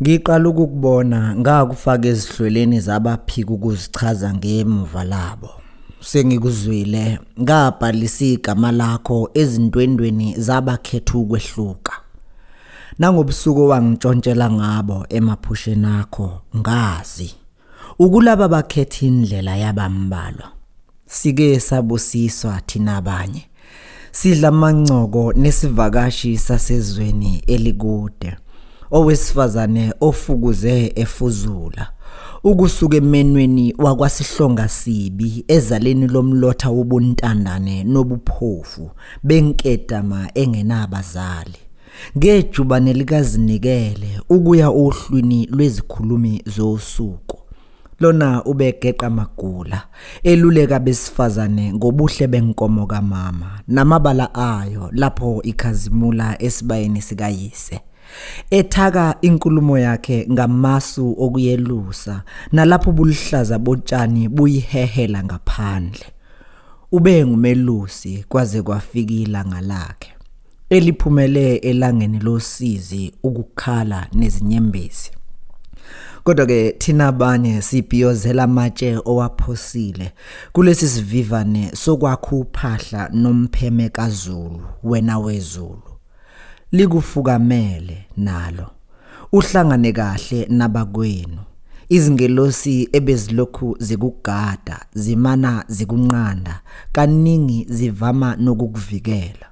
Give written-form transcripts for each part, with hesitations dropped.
Ngiqala ukukubona ngakufaka ezihlweleni zabaphika ukuzichaza ngemuva labo. Sengikuzwile ngabhalisa igama lakho ezintwendweni zabakhetha ukwehluka. Nangobusuku owangitshontshela ngabo emaphusheni akho ngazi. Ukulaba bakhetha indlela yabambalwa. Sike sabusiswa thina abanye. Sidla amancoko nesivakashi sasezweni elikude. Owesifazane ofukuze efuzula. Ukusuka emenweni wakwasihlonga sibi ezaleni lomlotha wobuntandane nobuphofu benkedama engenabazali. Ngejubane likazinikele ukuya ohlwini lwezikhulumi zosuku. Lona ubegeqa amagula, eluleka abesifazane ngobuhle benkomo kamama namabala ayo lapho ikhazimula esibayeni sikayise. Ethaka inkulumo yakhe ngamasu okuyelusa nalapho ubuluhlaza botshani buyihehela ngaphandle. Ube ngumelusi kwaze kwafika ilanga lakhe eliphumele elangeni losizi ukukhala nezinyembezi. Kodwa ke thina abanye sibhiyozela amatshe owaphosile kulesi sivivane sokwakha uphahla nompheme kaZulu wena wezulu. Likufukamele nalo. Uhlangane kahle nabakwenu. Izingelosi ebezilokhu zikugada zimana zikunqanda kaningi zivama nokukuvikela.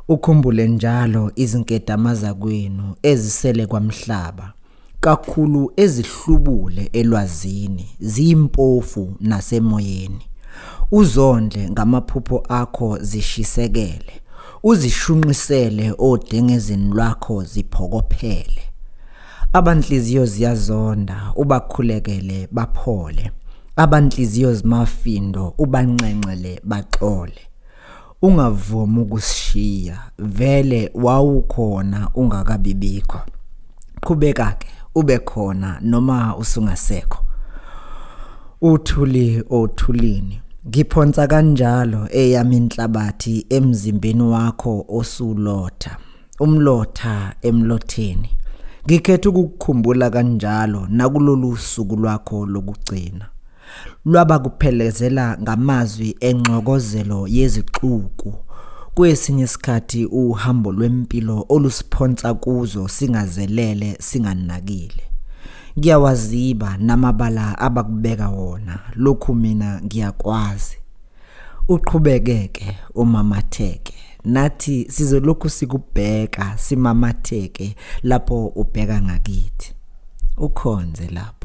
Ukhumbule njalo izinkedama zakwenu ezisele kwamhlaba, kakhulu ezihlubule elwazini, ziyimpofu nasemoyeni. Uzondle ngamaphupho akho zishisekele, uzishunqisele odengezini lwakho ziphokophele. Abanhliziyo ziyazonda ubakhulekele baphole, abanhliziyo zimafindo ubanxenxele baxole. Ungavumi ukusishiya, vele wawukhona ungakabibikho. Qhubeka-ke ube khona noma usungasekho. Uthuli othulini. Ngiphonsa kanjalo eyami inhlabathi emzimbeni wakho osulotha. Umlotha emlotheni. Ngikhetha ukukukhumbula kanjalo nakulolu suku lwakho lokugcina. Lwabakuphelezela ngamazwi engxokozelo yezixuku. Kwesinye isikhathi uhambo lwempilo olusiphonsa kuzo singazelele singanakile. Ngiyawaziba namabala abakubeka wona, lokhu mina ngiyakwazi. Uqhubeke-ke umamatheke, nathi sizolokhu sikubheka simamatheke lapho ubheka ngakithi. Ukhonze lapho.